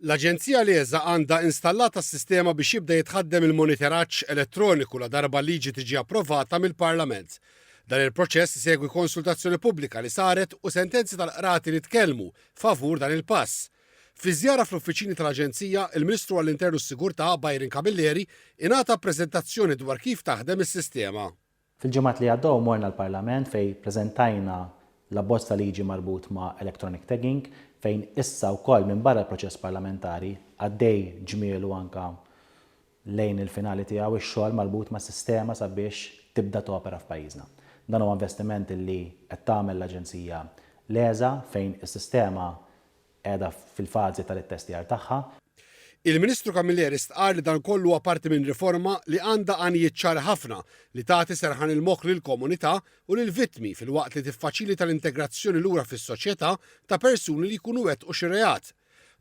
L-Aġenzija l-ESA għandha installata s-sistema biex jibda jitħaddem il-monitoraġġ elettroniku ladarba l-liġi tiġi approvata mill-Parlament. Dan il-proċess isegwi konsultazzjoni pubblika li saret u sentenzi tal-qrati li tkellmu favur dan il-pass. Fi żjara fl-uffiċini tal-Aġenzija, il-Ministru għall-Intern u s-Sigurtà, Byron Camilleri, ingħata preżentazzjoni dwar kif taħdem is-sistema. Fil-ġimgħat li għaddew morna l-Parlament fejn preżentajna l-abbozz ta' liġi marbut ma' electronic tagging fejn issa wkoll minbarra l-proċess parlamentari għaddej ġmielu anke lejn il-finali tiegħu x-xogħol marbut mas-sistema sabiex tibda topera f'pajjiżna. Dan huwa investiment li qed tagħmel l-Aġenzija l-ESA fejn is-sistema qiegħda fil-fażi tal-ittestjar tagħha. Il-Ministru Camilleri stqarr li dan kollu huwa parti minn riforma li għandha għanijiet ċari ħafna li tagħti serħan il-moħħ lill-komunità u lill-vittmi filwaqt li tiffaċilita l-integrazzjoni lura fis-soċjetà ta' persuni li jkunu wettqu xi reat.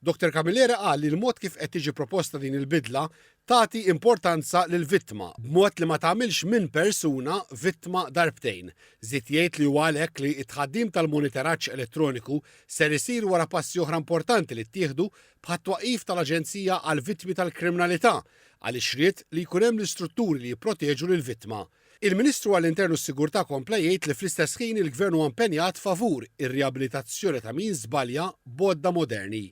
Dottor Camilleri qal li l-mod kif qed tiġi proposta din il-bidla tagħti importanza lill-vittma b'mod li ma tagħmilx minn persuna vittma darbtejn. Żied jgħid li huwa għalhekk li t-tħaddim tal-monitoraġġ elettroniku ser isir wara passi oħra importanti li ttieħdu bħat-twaqqif tal-Aġenzija għall-Vittmi tal-Kriminalità għaliex ried li jkun hemm l-istrutturi li jipproteġu lill-vittma. Il-Ministru għall-Intern u s-Sigurtà kompla jgħid li fl-istess ħin il-Gvern huwa impenjat favur ir-riabilitazzjoni ta' min żbalja b'għodda moderni.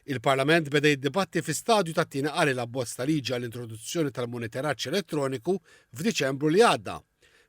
Il-Parlament beda jiddibatti fi stadju tat-tieni qari l-abbozz ta' liġi għall-introduzzjoni tal-monitoraġġ elettroniku f'Diċembru li għadda.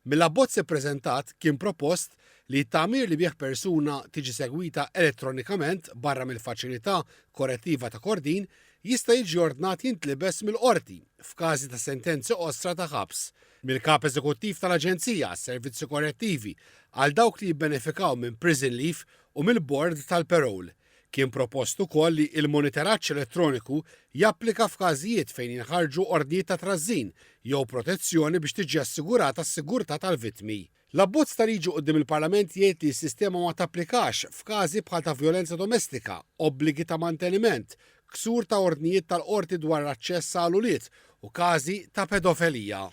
Mill-abbozz ippreżentat kien propost li t-tagħmir li bih persuna tiġi segwita elettronikament barra mill-faċilità korrettiva ta' Kordin jista' jiġi ordnat jintlibes mill-qorti f'każi ta' sentenzi qosra ta' ħabs mill-Kap Eżekuttiv tal-Aġenzija għas-Servizzi Korrettivi għal dawk li jibbenefikaw minn prison leave u mill-Bord tal-Parole. Kien propost ukoll li l-monitoraġġ elettroniku japplika f'każijiet fejn jinħarġu ordnijiet ta' trażżin jew protezzjoni biex tiġi assigurata s-sigurtà tal-vittmi. L-abbozz ta' liġi quddiem il-Parlament jgħid li s-sistema ma tapplikax f'każi bħal ta' vjolenza domestika, obbligi ta' manteniment, ksur ta' ordnijiet tal-qorti dwar l-aċċess għal ulied u każi ta' pedofelija.